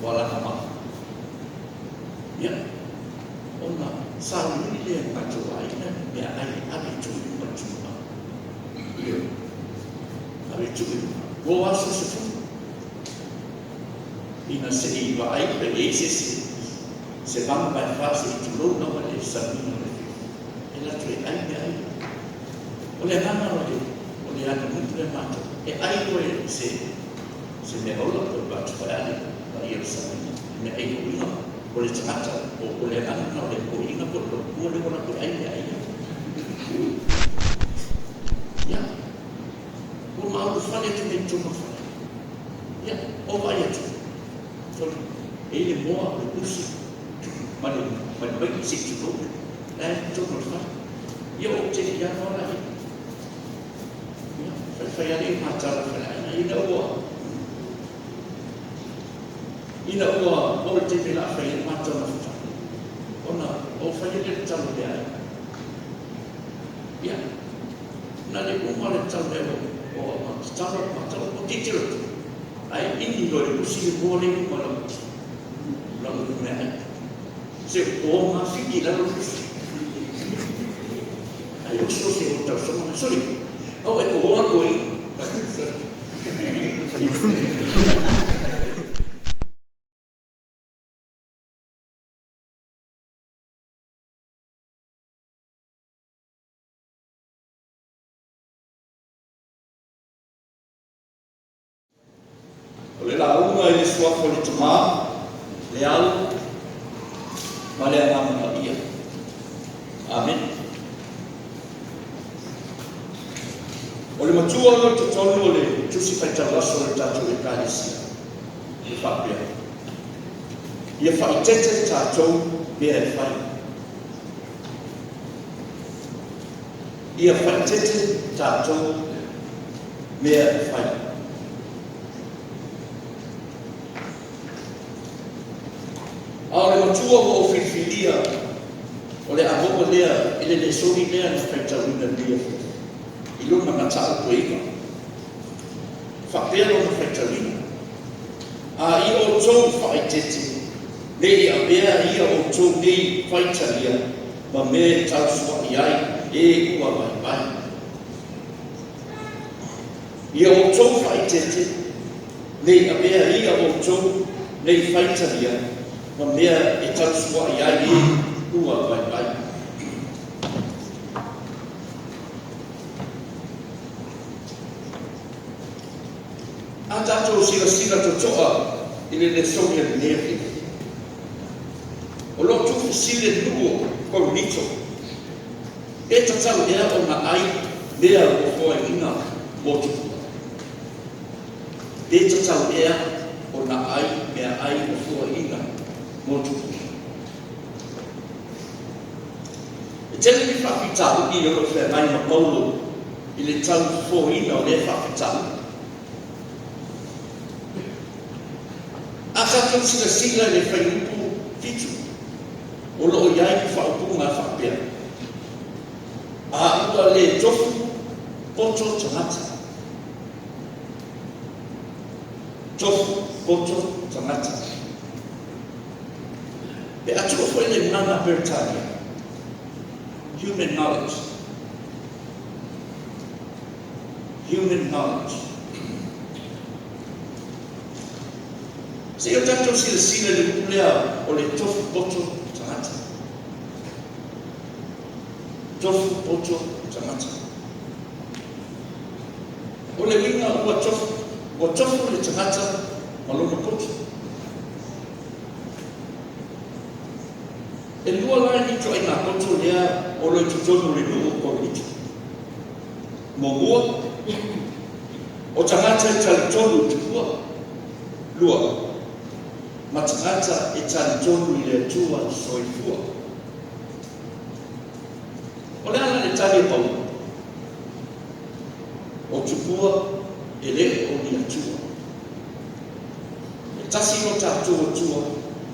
O alagamaa. Ia, ona sauniuni lea e matou aiga meaai e ave e tuu i luga i le tumama. Ioe, ave e tuu i luga mo aso se 10 ina se i vaai pe i ai se isi se vaga vaefa se i tulou lava le sauniga o le afiafi e alu atu e ai meaai. O le agaga o le aganuu lea matou, e ai loa e se mea ola po o le vaatufai paia o le sauniga, meaai toiga o le tagata o le agaga o le toeaina po o le matua lea ua latou ai meaai ia. Ia, ua maulufale atu nei i totonu o le fale. Ia, o vaai atu, sole, e i ai le moa, o le pusi, ma le maili se i tulou, la e i totonu o le fale. Ia, ou te le i alu lava la ia, faifai lava le matala a le faleaiga ina ua oo le taimi o le a fai ai le matou mafutaga, ona ou fai lea o le talo meaai. Ia, na le uma le talo mea o tatalo matalo o tilotilo atu, ae ini loa i le pusi le moa lea i luma o lau meaai. Se o mafiki i lalo le pusi. Ai oso se o tausoga, sole, au e ko hoa koe. O le lauga i le suafa o le Tamā, le Alo, ma le Agaga Paia. Amen. O le matua o totonu o le tusi faitauaso o le tatou Ekalesia, e faapea: Ia faaeteete tatou mea e fai. Ia faaeteete tatou mea e fai. A o le matua ua ou filifilia o le a maua lea i le lesoni lea na faitauina i lenei afiafi i lona mataupuiga. Faapea lona faitauina: A ia outou faaeteete, ne i avea ia outou nei faitalia ma mea e tausua'i ai e ua vaivai. Ia outou faaeteete, ne i avea ia outou nei faitalia ma mea e tausua'i ai e ua vaivai. A tatou silasila toto'a i le lesoni a lenei afiafi, o lo o tuufesili le nuu o Korinito, pe tatau ea ona ai mea ua foaiina mo tupua? Pe tatau ea ona ai meaai ua foaiina mo tupua? E tele ni faafitauli o lo o feagai ma Paulo i le taufofoina o lea faafitauli. A tatou silasila i le fuaiupu 7, o lo o i ai le faaupuga e faapea: A ua le tofu poto tagata. Tofu poto tagata. Pe a tuu foi le gagana Peretania, human knowledge. Human knowledge. Se i o tatou silasila i le upu lea o le tofu poto tagata. Tofu poto tagata. O le uiga ua tofu le tagata ma lona poto. E lua la ni ituaiga poto lea o lo o i totonu o le nuu o Korinito. Muamua, o tagata e talitonu i tupua. Lua, ma tagata e talitonu i le Atua soifua. O le ala le tali a Paulo. O tupua e le o ni Atua. E tasi lo tatou Atua,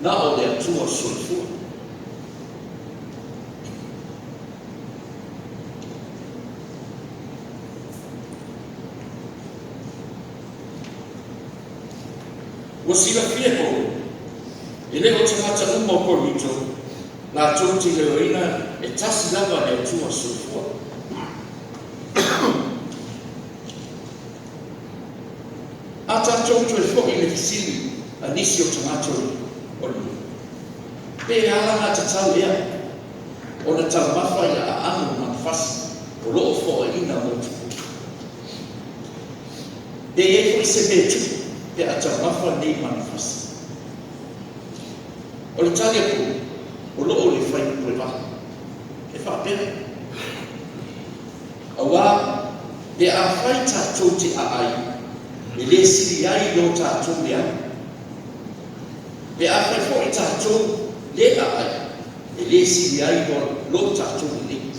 na o le Atua soifua. Ua silafia e Paulo E le o tagata uma o Korinito latou te iloaina e tasi lava le Atua soifua. A tatou toe foi i le fesili a nisi o tagata o le nuu, pe alagatatau ea ona taumafa i aano o manufasi o lo o foaiina mo tupua? Pe i ai foi se mea tupu pe a taumafa nei manufasi? O le tali a Paulo, o lo o le fuaiupu e 8, e faapea, Auā, pe afai tatou te aai, e le sili ai lo tatou leaga. Pe afai foi tatou le aai, e le sili ai lo tatou lelei.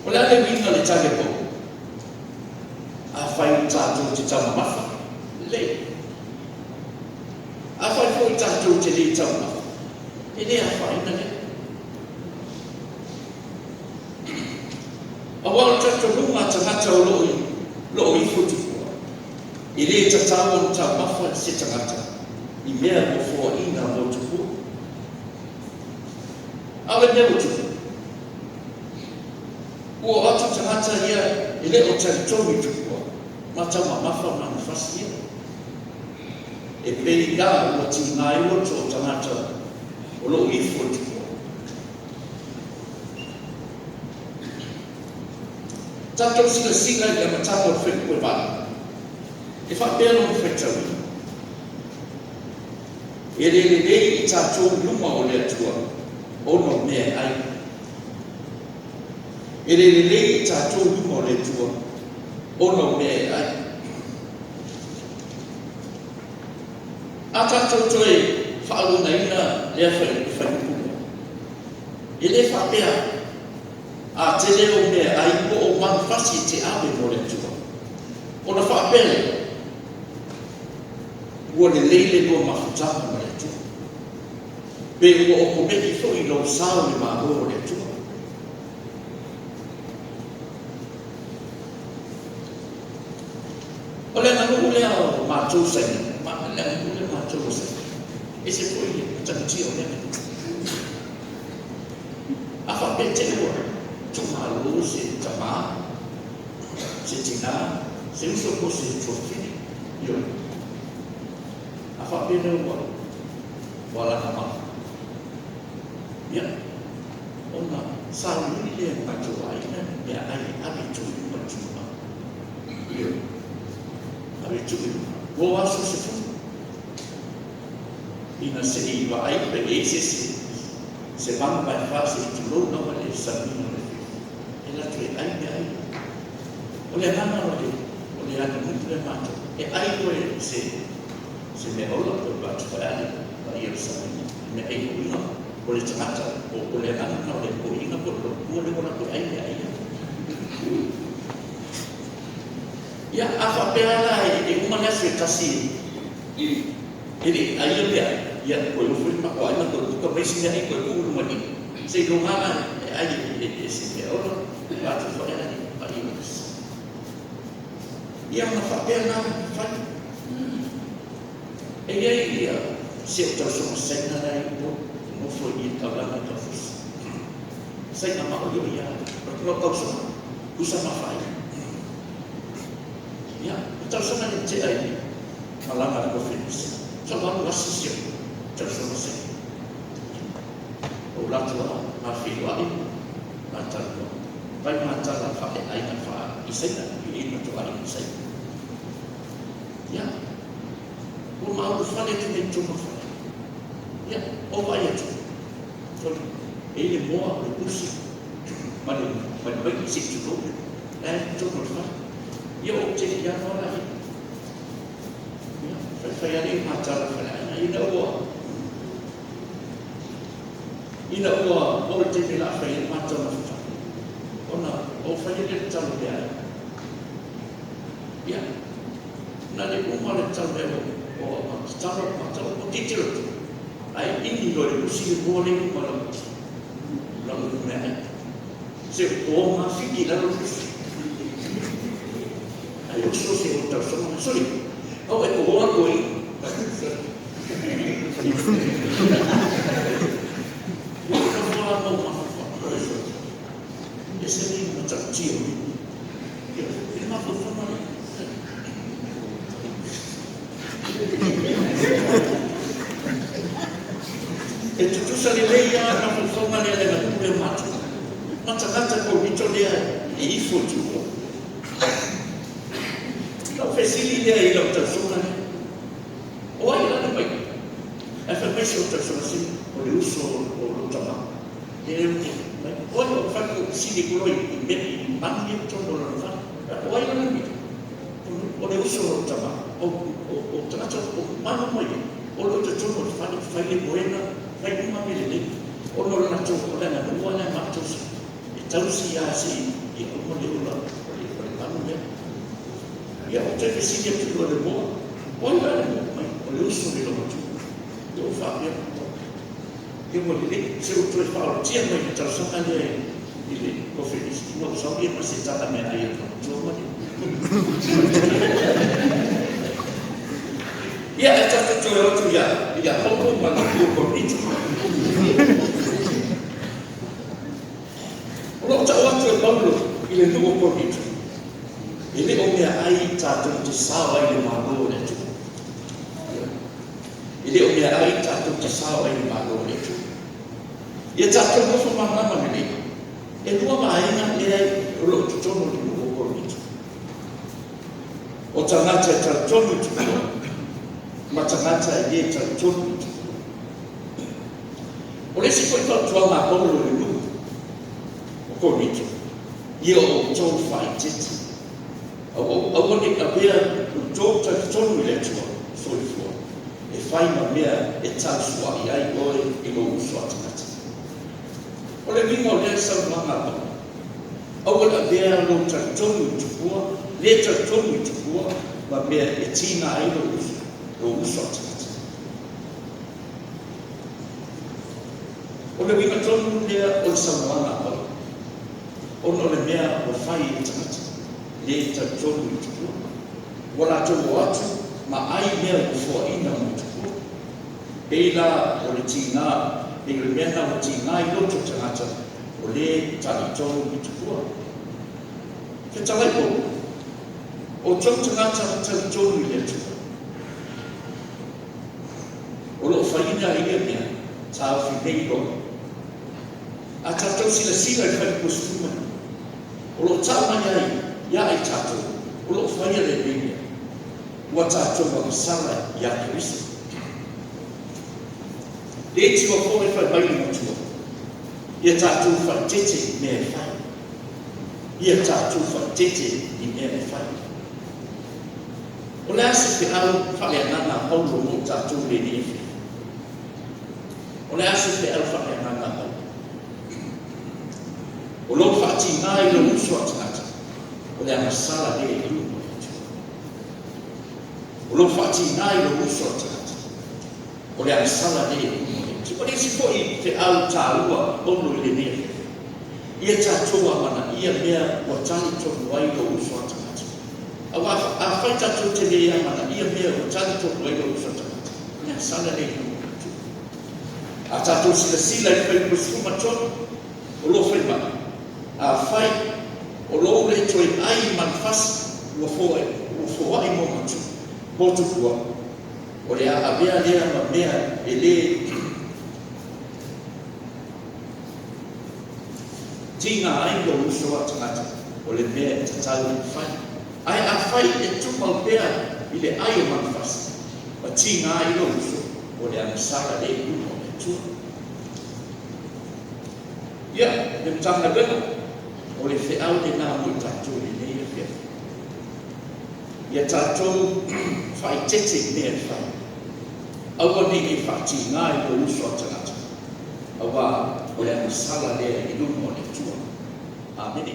O le a le uiga o le tali a Paulo? Afai tatou te taumamafa, lelei. Afai foi tatou te le taumamafa, e le afaina lea. Aua o le talitonuga a tagata o lo o ifo i tupua, e le tatau ona taumafa se tagata i mea ua foaiina mo tupua. A o le mea ua tupu, ua o atu tagata ia e le o talitonu i tupua ma taumamafa manufasi ia. E pei la ua tiga ai loto o tagata o lo o ifo i tupua. Tatou silasila i le amataga o le fuaiupu e 8, e faapea lona faitauina, E le lelei i tatou i luma o le Atua ona o mea e ai. E le lelei i tatou i luma o le Atua ona o mea e ai. A tatou toe faauigaina lea fuaiupu lea, e le faapea a tele ou meaai po o manufasi e te ave mo le Atua, ona faapea lea, ua lelei le lua mafutaga ma le Atua, pe ua okomeki foi lou sao i le Malo o le Atua. O le aganuu lea o matou Saina, le aganuu lea o matou o Saina, ese foi le matautia o lea aganuu. A faapea te i ua tuumalo se tamā, se tinā, se uso po o se tuafafine, ioe, a faapea lea ua alaga mai, ia, ona sauniuni lea e matou aiga meaai e ave e tuu i luma i le tuma. Ioe, ave e tuu i luma. Ua o aso 10 ina se i vaai pe i ai se isi se manu mai fa se i tulou lava le sauniga o le e latou e ai meaai. O le agaga o le aganuu lea matou, e ai loa e se mea ola po o le vaatufaiale paia o le sauniga, meaai uiga o le tagata o le agaga na o le toeaina po o le toalua lea ua latou ai meaai ia. Ia, a faapea la e uma le aso e tasi e le i aia meaai, ia toe ofo le matou aiga toe puka mai isi meaai toe tuu i luma i i, seiloga la e ai e se mea ola vaatufaiale paia o le. Ia ona faapea la ona fai. E i ai ia si ou tausoga Saina la e i Upolu, e nofo i le taulaga i Taufusi. Saina maolioli lava, o lou tausoga, tusa ma faaia. Ia, o tausoga le tea i le malaga a le Kofenisi. Sa ou alu asi si ou tausoga Saina. O ou latou lava, ma feiloai, ma talanoa. Fai ma tala faaleaiga faa-i Saina, i i matou aiga i Saina. Ia, ua maulufale atu nei i totonu o le fale. Ia, ou vaai atu, sole, e i ai le moa, o le pusi, ma le maili se i tulou, la e i totonu o le fale. Ia, ou te le i ano la i ai. Ia, faifai lava lea ma tala faleaiga, ina ua oo i le taimi o le a fai ai le matou mafutaga, ona ou fai lea i le tala meaai. Ia, na le uma le tala mea ua tatalo ma tau ua tilotilo atu, ae imi loa i le pusi le moa lea i luma o lau meaai. Se o mafiki i lalo le pusi. Ae oso si ou tausoga, sole, Aua e kohoa koe. E se le matautia o le le mafaufauga lea. E tutusa lelei lava le mafaufauga lea i le aganuu lea o matou. Matamata Korinito lea e ifo i tua. Ona ou fesili lea i lau tausoga lea, O ai la le mai? Ae fai mai si ou tausoga, Se o le uso o lou tama. E le mai. O ai? Ou fai atu ou fesili atu loa i mea i manu ia i totonu o lona fale. O ai la le mai? O le uso o lou tama. O tagata o manu uma ia, o lo o i totonu o le fale, fai le moena, fai uma mea lelei. Ona o le latou, o le aganuu lava lea a matou e tausi lava se i uma le ola o le manu lea. Ia, ou toe fesili atu loa i le moa, O ai la le moa? Mai, o le uso o le loomatua. Ia ou faapea, Ia ua lelei, se ua toe faaolatia mai le talosaga lea i le Kofenisi, ina ua sau ia ma se taga meaai a le loomatua ma le. Ia, ae tatou toe o atu ia Paulo ma le nuu o Korinito. O lo o tau atu e Paulo i le nuu o Korinito, e le o meaai tatou te sao ai i le Malo o le Atua. E le o meaai tatou te sao ai i le Malo o le Atua. Ia tatou nofo malamalama lelei, e lua vaega lea o lo o i totonu o le nuu o Korinito. O tagata e talitonu i tupua ma tagata e le talitonu i tupua. O le isi foi fautuaga a Paulo i le nuu o Korinito, ia outou faaeteete. Aua ne i avea lo outou talitonu i le Atua soifua e fai ma mea e tausua'i ai oe i lou uso a tagata. O le uiga o lea saunoaga a Paulo, aua le avea lou talitonu i tupua, le talitonu i tupua ma mea e tiga ai lou uso a tagata. O le uiga tonu lea o le saunoaga a Paulo, ona o le mea ua fai e tagata le talitonu i tupua. Ua latou o atu ma ai mea ua foaina mo tupua. Pei la o le tiga, pei o le mea lena ua tiga ai loto o tagata o le talitonu i tupua. Fetalai Paulo, outou tagata talitonu i le Atua, o lo o faiina ia mea taofi nei loa. A tatou silasila i le Fuaiupu 15, o lo o tau mai ai ia i tatou o lo o faia lenei mea, ua tatou agasala iā Keriso. Le itiua foi fai mai le Matua, ia tatou faaeteete i mea e fai. Ia tatou faaeteete i mea e fai. O le a se feau faaleagaga a Paulo mo tatou i lenei afiafi? O le a se feau faaleagaga a Paulo? O lou faatiga i lou uso a tagata, o le agasala lea i luma o le Atua. O lou faatiga i lou uso a tagata, o le agasala lea i luma o le Atua. O le isi foi feau taua a Paulo i lenei afiafi, ia tatou amanaia mea ua talitonu ai lou uso a tagata. Aua afai tatou te le amanaia mea ua talitonu ai lou uso a tagata, o le agasala lea i luma o le Atua. A tatou silasila i le Fuaiupu 13, o lo o fai mai, Afai o lou le toe ai manufasi ua foai mo mo tupua, o le a avea lea ma mea e le tiga ai lou uso a tagata, o le mea e tatau ona fai. Ae afai e tumau pea i le ai o manufasi ma tiga ai lou uso, o le agasala lea i luma o le Atua. Ia, le Matagaluega, o le feau lena mo i tatou i lenei afiafi. Ia tatou faaeteete i mea e fai. Aua ne i e faatiga i lou uso a tagata, aua o le agasala lea i luma o le Atua. Amene.